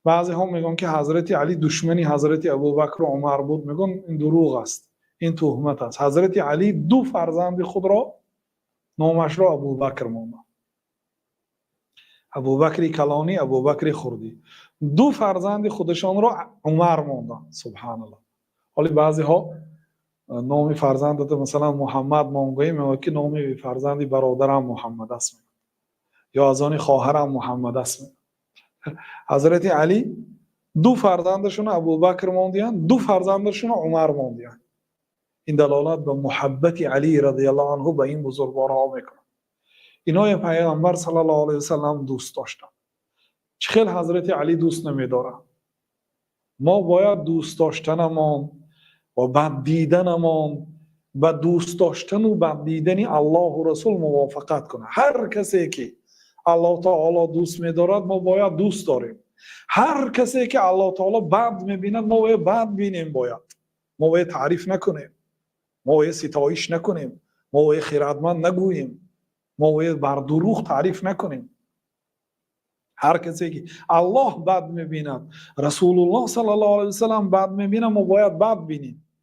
Баъзеҳо мегӯянд, ки Ҳазрати Алӣ душмани Ҳазрати Абӯбакр ва Умар буд. Мегӯянд, ин дурӯғ аст, ин туҳмат аст. Ҳазрати Алӣ ду фарзанди худро номашро Абӯбакр монд. Абӯбакри калонӣ, Абӯбакри хурдӣ. Ду фарзанди худашонро Умар монданд. Субҳоналлоҳ. Ҳоло баъзеҳо номи фарзандатро, масалан, Муҳаммад номгузорӣ мекунанд, ки номи фарзанди бародарам Муҳаммад аст ё аз они хоҳарам Муҳаммад аст. Ҳазрати Алӣ ду фарзандашонро Абӯбакр монданд, ду фарзандашонро Умар монданд. Ин далолат ба муҳаббати Алӣ разияллоҳу анҳу ба ин бузургворҳо мекунад. Инҳоро Паёмбар саллаллоҳу алайҳи васаллам дӯст доштанд. Чӣ хел Ҳазрати Алӣ дӯст намедорад? Мо бояд дӯст доштанамон ва бад диданамон ба дӯст доштан ва бад дидани Аллоҳ ва Расул мувофиқат кунад. Ҳар касе ки Аллоҳи таъоло дӯст медорад, мо бояд дӯст дорем. Ҳар касе ки Аллоҳи таъоло бад мебинад, мо бояд бад бинем бояд. Мо бояд таъриф накунем. Мо бояд ситоиш накунем. Мо бояд хирадманд нагӯем. Мо бояд бар дурӯғ таъриф накунем. Ҳар касе ки Аллоҳ бад мебинад, Расулуллоҳ саллаллоҳу алайҳи васаллам бад мебинад, мо бояд бад бинем.